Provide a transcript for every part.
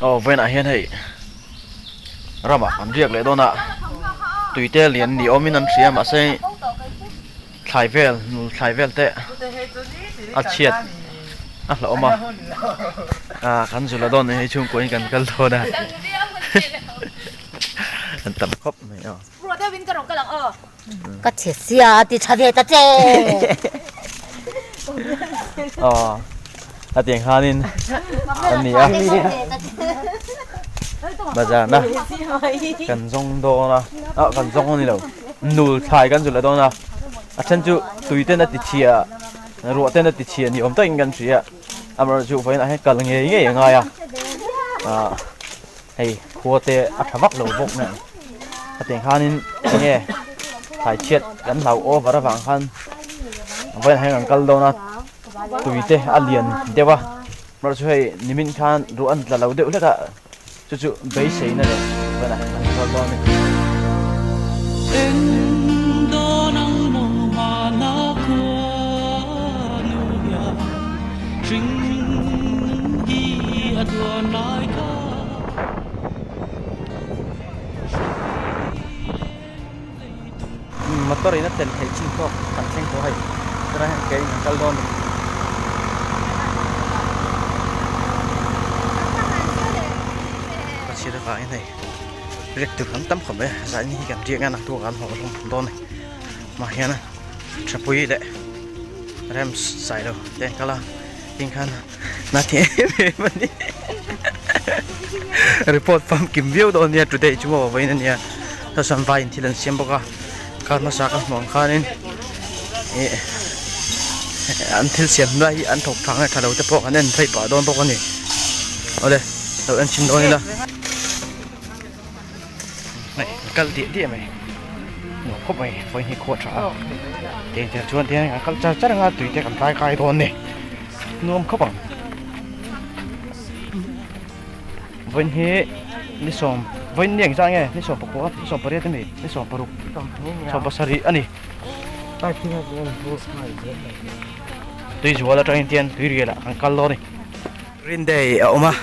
Aw vawiinah hian hei ramah an riak leh dawn a tui te lian ni awmin an hria mahse thlai vel nul thlai vel te a chhiat a hlauhawm a ah kan zula dawn a ni hei chhungkua in kan kal dawn a an tam khawp mai aw. Ka chhe sia a ti tha ve ta che. Aw a tiang khanin an ni a bazar na kan zawng dawn a ah kan zawng a ni lo nul thlai kan zul a dawn a a then chu tui ten a ti chhia ruah ten a ti chhia ni awm takin kan hria amaherawhchu vawiin ah hian kal ngei ngei a ngai a ah. Hei khua te a tha vak lo bawk nen hetiang khanin enge thlai chhiat kan hlau over avang khan vawiin ah hian kan kal dawn a tui te a lian deuh a amaherawhchu chu hei nimin khan ruah an tla lo deuh hlek a chu chu beiseina leh vawiin ah hian kan kal dawn a ni. Motor in a tel theih chin tawk kan thleng tawh hei tunah hian ke in kan kal dawn a ni. Ka chhiat avangin hei riak tur kan tam khawp mai a zah in hi kan riak ngan a tuak an haw hlawm dawn a ni mah hian thapui leh rem sai lo te an kal a tin khan na thei em em a ni report famkim viau dawn nia today chu maw vawiin ania saw sawn vai in thil an siam bawk a kar hmasa ka hmuh ang khanin ih an thil siam lai hi an thawk tha nge tha lo te pawh kan en phei pah dawn bawk a ni awle lo en chhin dawn ila hei kal diah diah mai nuam khawp mai vawiin hi khua tha a tiang tiang chuan tiang an kal char char anga tui te kan tlai kai dawn a ni nuam khawp ang vawiin hi ni sawm vawiin ni engzah nge ni sawm pakua ni sawm pariat ami ni sawm paruk sawm pasarih a ni tui zual atangin tian tui rial ah kan kal dawn a ni. Green day a awm a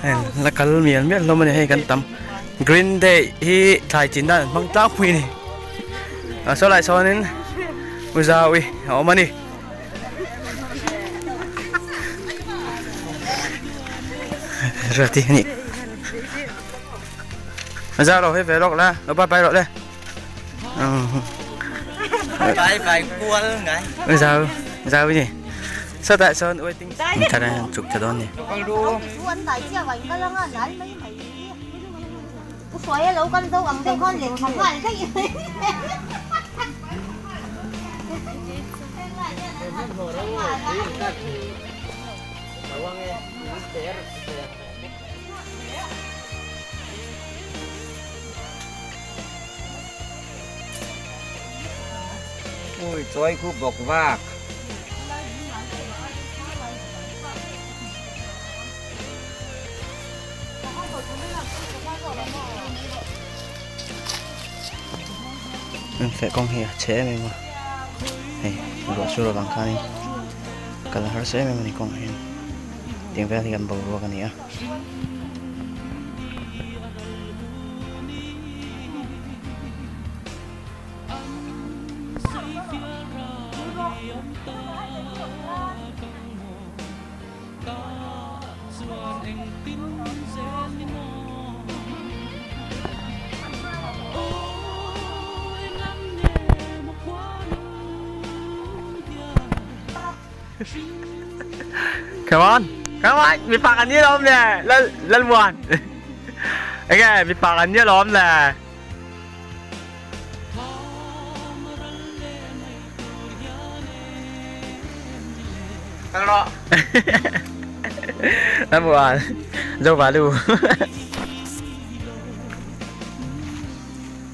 hei la kal mial mial hlawm a ni hei kan tam green day hi thlai chin dan an hmang tlangpui a ni a saw lai sawnin u zaui a awm a ni rati a ni zau lo hei ve lawk la lo bye bye rawh le Bye bye kual ngai zau zau ni. Sawtah sawn waiting thar a han chuk tha dawn ni. Ui chawi khu bawk vak. An feh kawng hi a chhe em em a hei ruah sur avang khanin kal a harsa em em a ni kawngah hian tiang vel hi kan boruak a ni a. Come on, come on, mipa kan ni lawm le, lal lalmuan. Enge mipa kan ni lawm le. Lalmuan, zo valu.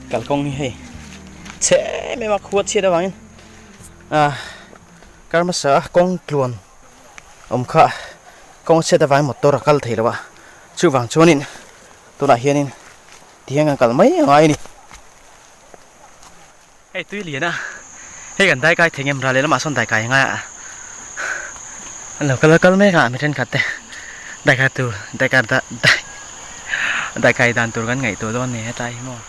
Kalkawng hi hei chhe em em a khuat chhiat avangin ah kar hmasa kawng tluan awm kha kawng chhiat avangin motor a kal thei lo a chuvang chuanin tunah hianin Tihian kan kal mai a ngai a ni. Hei tui lian a, hei kan daikai thei ngem ral lehlamah sawn daikai a ngai a, an lo kal kal mek a mi thenkhat te Daikai tur daikai daikai dan tur kan ngaihtuah dawn a ni hetlai hi maw.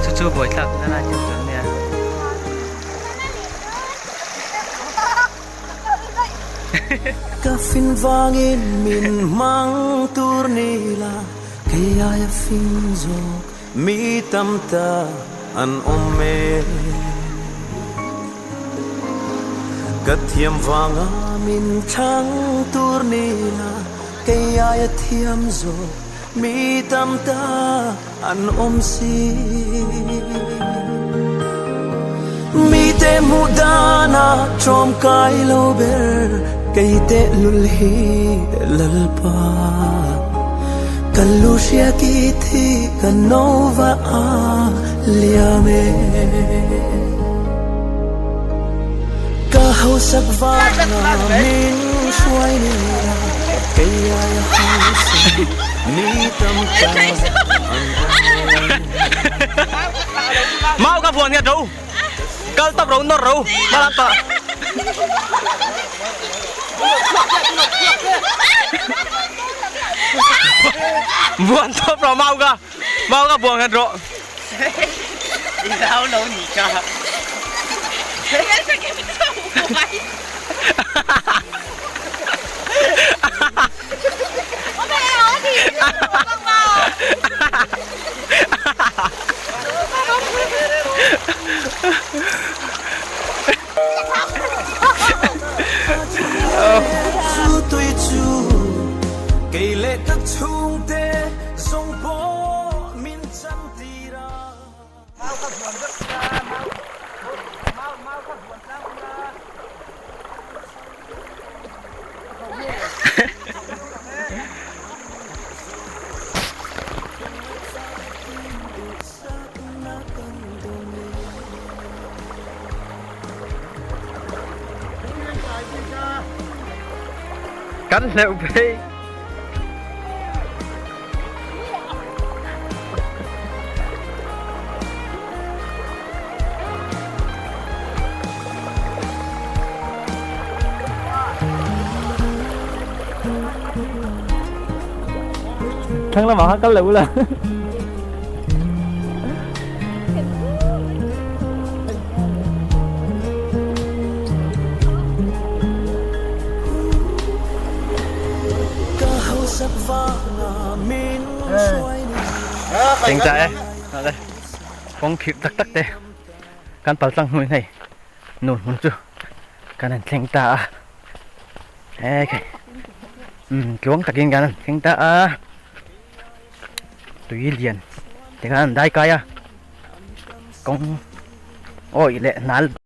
Chu chu buaithlak na lai thil tur ania. Ka fin vangin min hmang tur ni la kei aia fing zawk mi tam ta an awm e. Ka thiam vanga min thlang tur ni la kei aia thiam zawk mi tam ta an awm si. Mite hmuh dana tlawmkai lo ber kei tehlul hi Lalpa. Ka lu hria ki thi ka no va a liam e. Ka hausak vanga min hruai ni a, kei aia hausa mi tam ta an awm e. Mau ka vuan nge ro kal tawp ro nawr ro hma lam pah. Vuan tawp ro mau ka mau ka vuan nge ro. I lau lo ni ka. Chu tui chu kei leh ka chhungte zawng pawh min chan tir a. Kan hleuh phei. Thlang lamah khan kal lo ula. Chengcha e. Kawng khirh tak tak te kan pal tlang hnuai hnei nur hmun chu kan han thleng ta a. He khai tluang takin kan han thleng ta a. Tui lian te khan an dai kai a. Kawng awih leh hnal.